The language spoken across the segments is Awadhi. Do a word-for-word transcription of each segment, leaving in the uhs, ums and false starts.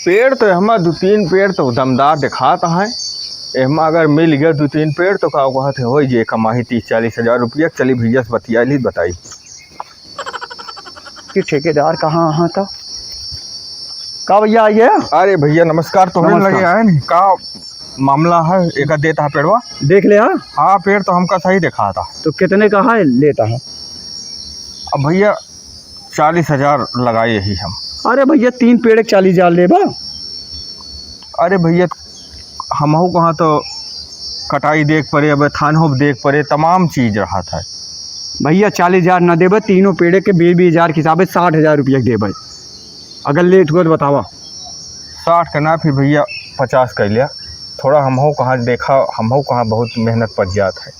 पेड़ तो एहमा दू तीन पेड़ तो दमदार देखात हैं। एहमा अगर मिल गया दू तीन पेड़ तो का कहत है, होई जे कमाही तीस चालीस हजार रुपया। चली भैया से बतिया ली, बताई। कि ठेकेदार कहाँ अहा था? का भैया आइए? अरे भैया नमस्कार, तोहरे नमस्कार। लगे आए नहीं, का मामला है? एका देत हा पेड़वा? देख ले, हाँ? हाँ, पेड़ तो हमका सही देखा था। तो कितने का है लेता है? अब भैया चालीस हजार लगाए ही हम। अरे भैया, तीन पेड़ के चालीस हजार लेबा? अरे भैया, हमहू कहाँ तो कटाई देख पड़े, अब थान हो देख पड़े, तमाम चीज रहत है। भैया, चालीस हजार न देबे, तीनों पेड़े के बीस बीस हजार के हिसाबे साठ हजार रुपया के देबे। अगर लेत हुआ तो बतावा। साठ का ना, फिर भैया पचास कर लिया। थोड़ा हमहू कहाँ देखा, हमहू कहाँ बहुत मेहनत पड़ जात है।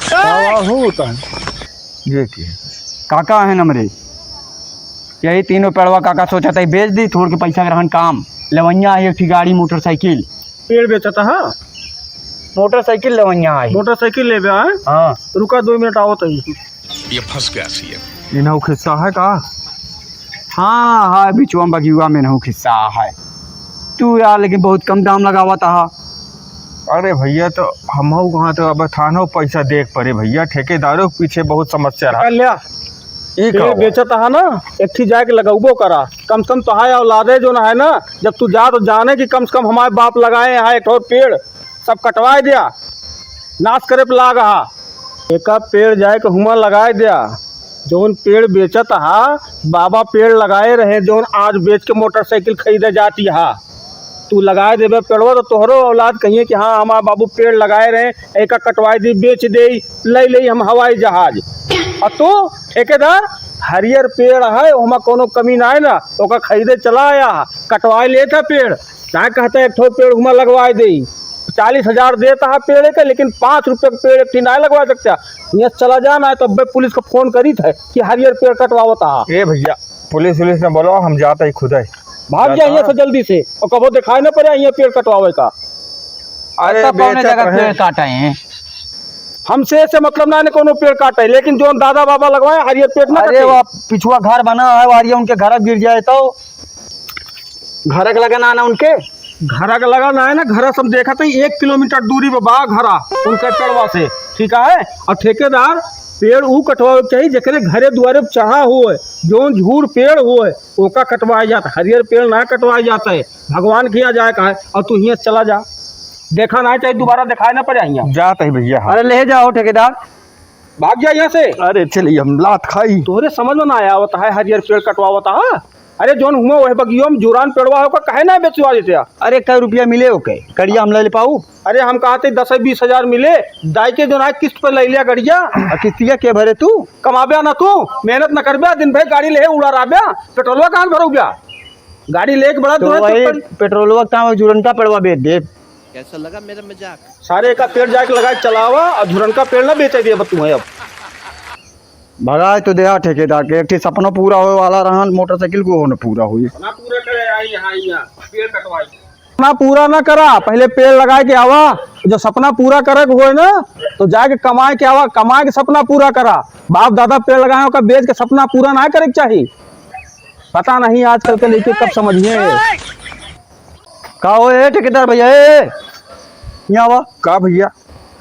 का हो होता है? ये की है? काका है हमरे, यही तीनों पेड़वा काका सोचत है बेच दी, थोड़ के पैसा के रहन काम। लेवैया है एक ठी गाड़ी, मोटरसाइकिल। पेड़ बेचत है? मोटरसाइकिल लेवैया है। मोटरसाइकिल लेबे है? हाँ। रुका, दो मिनट आवत है। ये फंस गया सीएम। इनहू खिस्सा है का? हाँ, हाँ, बिचवा बगियुआ में इनहू खिस्सा है। तू यार, लेकिन बहुत कम दाम लगावत हा। अरे भैया, तो हमहू कहाँ तो अब थानो पैसा देख पड़े भैया, ठेकेदारों के पीछे बहुत समस्या रहा। कर लिया। ई का पेड़ हुआ? बेचत हा ना, एक ठी जाके लगौबो करा, कम से कम तोहार औलादे जो ना है ना, जब तू जा तो जाने कि कम से कम हमारे बाप लगाए हैं एक ठो पेड़, सब कटवाए दिया, नाश करे पे लाग हा। एका पेड़ जाए के हुआ लगाए दिया, जौन पेड़ बेचत हा, बाबा पेड़ लगाए रहे, जौन आज बेच के मोटरसाइकिल खरीदे जाती हा। तू लगाए देबे पेड़वा तो तोहरो औलाद कहिए कि हाँ, हमार बाबू पेड़ लगाए रहे, एका कटवाए दी, बेच दे, ले ले हम हवाई जहाज। और तू ठेकेदार, हरियर पेड़ है, ओमा कोनो कमी ना है ना, ओका खरीदे चला आया, कटवाए लेता पेड़, ना कहता एक ठो पेड़ हुआ लगवाए दे। चालीस हजार देता है पेड़ के, लेकिन पाँच रुपये का पेड़ एक ठी ना लगवा सकता। यहाँ से चला जा, ना तो अब्बे पुलिस को फोन करी थे कि हरियर पेड़ कटवावत हा। ए भैया, पुलिस उलिस न बोलो, हम जाते ही खुद है। भाग जाता जा यहाँ है। से जल्दी से, और कबो दिखाई ना पड़े यहाँ पेड़ कटवावे का। अरे तब कौने बेचत जगह रहे। पेड़ काटे हैं? हमसे ऐसे मतलब ना, ने कोनो पेड़ काटे, लेकिन जो दादा बाबा लगवाए हरियर पेड़ ना अरे कटे। वो पिछुआ घर बना है, वारिया उनके घर गिर जाए तो। घरक लगा ना, ना उनके? घरक लगा ना है ना, घर सब देखत है, एक किलोमीटर दूरी पे बा घरा उनके पेड़वा से, ठीक है? और ठेकेदार पेड़ ऊ कटवावे के चाहिए जेकरे घरे दुआरे पे चढ़ा होए, जौन झूड़ पेड़ होए, ओका कटवाए जात, हरियर पेड़ ना कटवाए जात है। भगवान के यहाँ जाए का है और तू हियाँ चला जा, देखा ना चाहे दोबारा दिखाए ना पड़े हियाँ। जात है भैया, हाँ। अरे ले जाओ ठेकेदार। भाग जा यहाँ से। अरे चलिए, हम लात खाई। तोहरे समझ में ना आवत है, हरियर पेड़ कटवावत है। अरे जौन हुआ वह बगियो में जुरान पेड़वा होकर काहे ना बेचवा देते हैं? अरे कै रुपया मिले ओके? कड़िया हम ले ले पाऊ? अरे हम कहते दस बीस हजार मिले, दाई के जौन आज किस्त पे ले लिया गड़िया। आ किस्तिया के भरे तू? कमाब्या ना तू, मेहनत न करब्या, दिन भर गाड़ी ले उड़ा रहब्या, पेट्रोलवा कहाँ भरौब्या? गाड़ी लेके बड़ा तो दुहे वही चक्कर। पेट्रोलवा का जुरन का पेड़वा बेच दे। कैसा लगा मेरा मजाक? सारे का पेड़ जाके लगाए चलावा और झुरनका पेड़ ना बेचे दिए बस तुम्हें अब। भगाए तो देहा ठेकेदार के, एक ठे सपनो पूरा होए वाला रहन, मोटरसाइकिल को हो न पूरा हुई। सपना पूरा करे आई यहाँ, यहाँ पेड़ कटवाई। सपना पूरा ना करा, पहले पेड़ लगाए के आवा। जब सपना पूरा करे के होए ना, तो जाके कमाए के आवा, कमाए के सपना पूरा करा। बाप दादा पेड़ लगाए, ओका बेच के सपना पूरा ना करे के चाही। पता नहीं आजकल के लइके कब समझिए। का हो ए ठेकेदार भैया, ए, ए, यहाँ आवा। का भैया?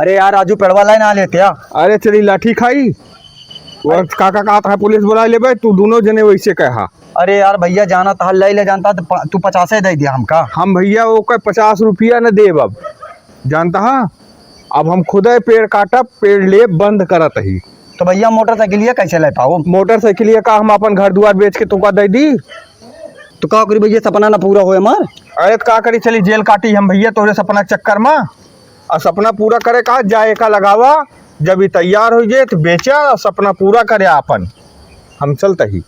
अरे यार, राजू पेड़वा लाइन आ लेते यार। अरे चली लाठी खाई। और काका कहत है पुलिस बुला लेबे, तू दोनों जने वैसे कहा। अरे यार भैया, जानत हा ले ले जानता तो प-, तू पचासे दे दिया हमका। हम भैया ओकर पचास रुपया न देब अब, जानता हा? अब हम खुदे पेड़ काटब, पेड़ लेब बंद करत ही। तो भैया मोटरसाइकिलिया कैसे ले पाओ? मोटरसाइकिलिया का हम अपन घर दुआर बेच के तुमका दे दी? तो का करी भैया, सपना ना पूरा होए हमार। अरे तो का करी, चली जेल काटी हम भैया तोहरे सपना के चक्कर में। और सपना पूरा करे का जाए का लगावा, जब ई तैयार हो जाए तो बेचा और सपना पूरा करे आपन। हम चलते ही।